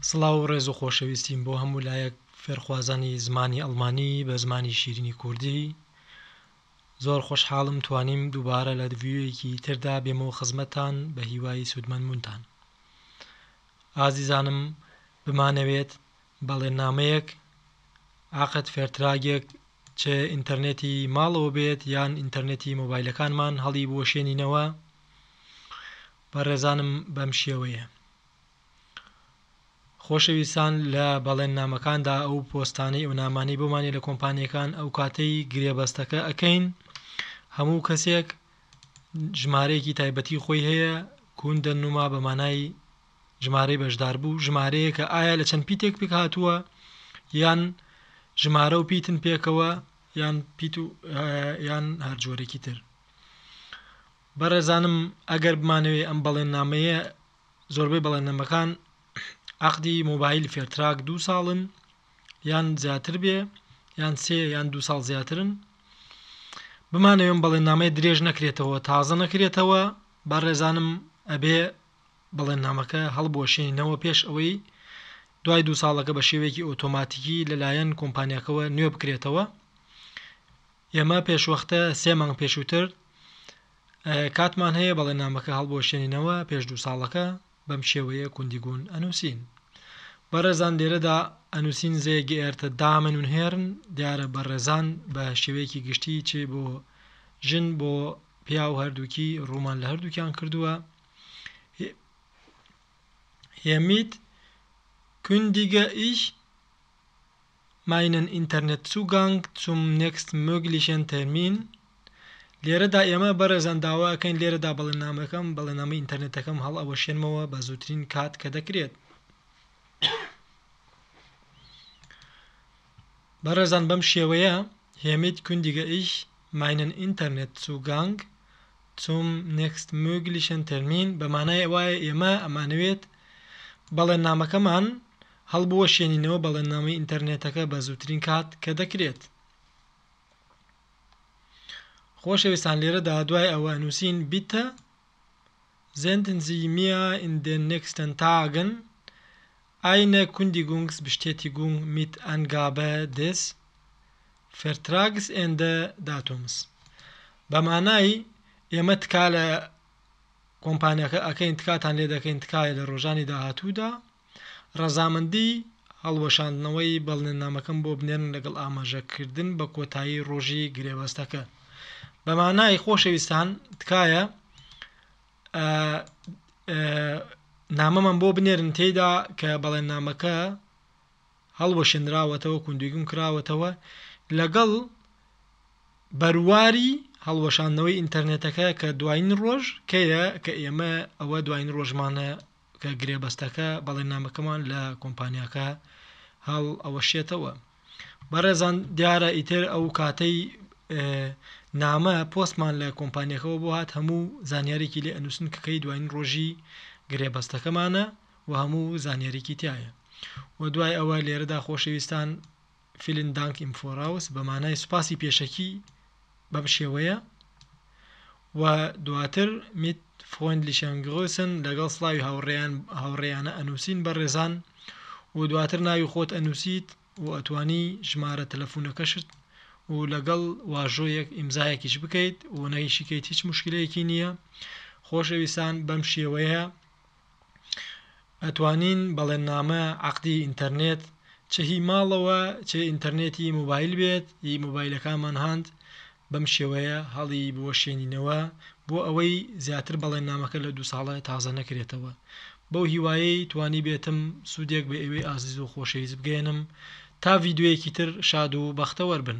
سڵاو و ڕێز و خۆشەویستیم بۆ هەموو لایەک فێرخوازانی زمانی ئەڵمانی بە زمانی شیرینی کوردی زۆر خۆشحاڵم توانیم دووبارە لە ڤیدیۆیەکی تردا بێمەوە خزمەتتان بە هیوای سوودمەندبوونتان ئازیزانم بمانەوێت بەڵێننامەیەک عقد Vertrag ێک چ ئینتەرنێتی ماڵەوە بێت یان ئینتەرنێتی مۆبایلەکانمان هەڵی بوەشێنینەوە بەڕێزانم بەم شێوەیە خۆشەویستان لە بەڵێننامەکاندا ئەو پۆستانەی ئەو نامانەی بۆمانێ لە کۆمپانیەکان ئەو کاتەی گرێبەستەکە ئەکەین هەموو کەسێک ژمارەیەکی تایبەتی خۆی هەیە Kundennummer بە مانای ژمارەی بەشداربوو ژمارەیەکە ئایا لە چەند پیتێک پێک هاتووە یان ژمارە و پیتن پێکەوە یان پیت و یان هەر جۆرێکی تر بەڕێزانم ئەگەر بمانەوێ ئەم بەڵێننامەیە زۆربەی بەڵێننامەکان عەقدی Mobilvertrag دوو ساڵن یان زیاتر بێ یان سێ یان دوو ساڵ زیاترن بمانەوێم بەڵێننامەی درێژ نەکرێتەوە تازە نەکرێتەوە بەڕێزانم ئەبێ بەڵێننامەکە هەڵبوەشێنینەوە پێش ئەوەی دوای دوو ساڵەکە بە شێوەیەکی ئۆتۆماتیکی لەلایەن کۆمپانیاکەوە نوێ بکرێتەوە ئێمە پێشوەختە سێ مانگ پێشووتر کاتمان هەیە بەڵێننامەکە هەڵبوەشێنینەوە پێش دوو ساڵەکە بەم شێوەیە Kündigung ئەنووسین بەڕێزان لێرەدا ئەنووسین Sehr geehrte Damen und Herren دیارە بەڕێزان بە شێوەیەکی گشتی چ بۆ ژن بۆ پیاو هەردووکی ڕوومان لە هەردووکیان کردووە Hiermit kündige ich meinen Internetzugang zum nächstmöglichen Termin لێرەدا ئێمە بەڕێزان داوا ئەکەین لێرەدا بەڵێننامەکەم بەڵێنامەی ئینتەرنێتەکەم هەڵئەوەشێنمەوە بە زووترین کات کە دەکرێت. بەڕێزان بەم شێوەیە Hiermit kündige ich meinen Internetzugang zum nächstmöglichen Termin بە مانای وایە ئێمە ئەمانەوێت بەڵێننامەکەمان هەڵبوەشێنینەوە بەڵێننامەی ئینتەرنێتەکە بە زووترین کات کە دەکرێت. خۆشەویستان لێرەدا دوای ئەوە نووسین Bitte senden Sie mir in den nächsten Tagen eine Kündigungsbestätigung mit Angabe des Vertragsende-Datums بە مانای ئێمە تکا لە کۆمپانیاکە ئەکەین تکاتان لێ دەکەین تکایە لە ڕۆژانی داهاتوودا ڕەزامەندی هەڵوەشاندنەوەی بەڵێننامەکەم بۆ بنێرن لەگەڵ ئاماژەکردن بە کۆتایی ڕۆژی گرێبەستەکە بە مانای خۆشەویستان تکایە نامەمان بۆ بنێرن تێیدا کە بەڵێننامەکە هەڵوەشێنراوەتەوە Kündigung کراوەتەوە لەگەڵ بەرواری هەڵوەشاندنەوەی ئینتەرنێتەکە کە دوایین ڕۆژ کەیە کە ئێمە ئەوە دوایین ڕۆژمانە کە گرێبەستەکە بەڵێننامەکەمان لە کۆمپانیاکە هەڵ ئەوەشێتەوە بەڕێزان دیارە ئیتر ئەو کاتەی نامە پۆستمان لە کۆمپانیەکەەوە بۆ هات هەموو زانیارێکی لێ ئەنووسن کە کەی دوایین ڕۆژی گرێبەستەکەمانە و هەموو زانیاریکی تایە و دوای ئەوە لێرەدا خۆشەویستان Vielen Dank im Voraus بە مانای سوپاسی پێشەکی بەم شێوەیە و دواتر mit freundlichen Grüßen لەگەڵ سڵاوی هاوڕێیان هاوڕێیانە ئەنووسین بەڕێزان و دواتر ناوی خۆت ئەنووسیت و ئەتوانی ژمارە تەلەفونەکەشت و لەگەڵ واژۆیەک ئیمزایەکیش بکەیت و نەیشیکەیت هیچ مشکلەیەکی نییە خۆشەویستان بەم شێوەیە ئەتوانین بەڵێننامە عەقدی ئینتەرنێت چ هی ماڵەوە چ ئینتەرنێتی مۆبایل بێت هی مۆبایلەکانمان هاند بەم شێوەیە هەڵی بوەشێنینەوە بۆ ئەوەی زیاتر بەڵێننامەکە لە دوو ساڵە تازە نەکرێتەوە بەو هیوایەی توانیبێتم سوودێک بە ئێوەی ئازیز و خۆشەویست بگەیەنم تا ڤیدیۆیەکی تر شاد و بەختەوەر بن.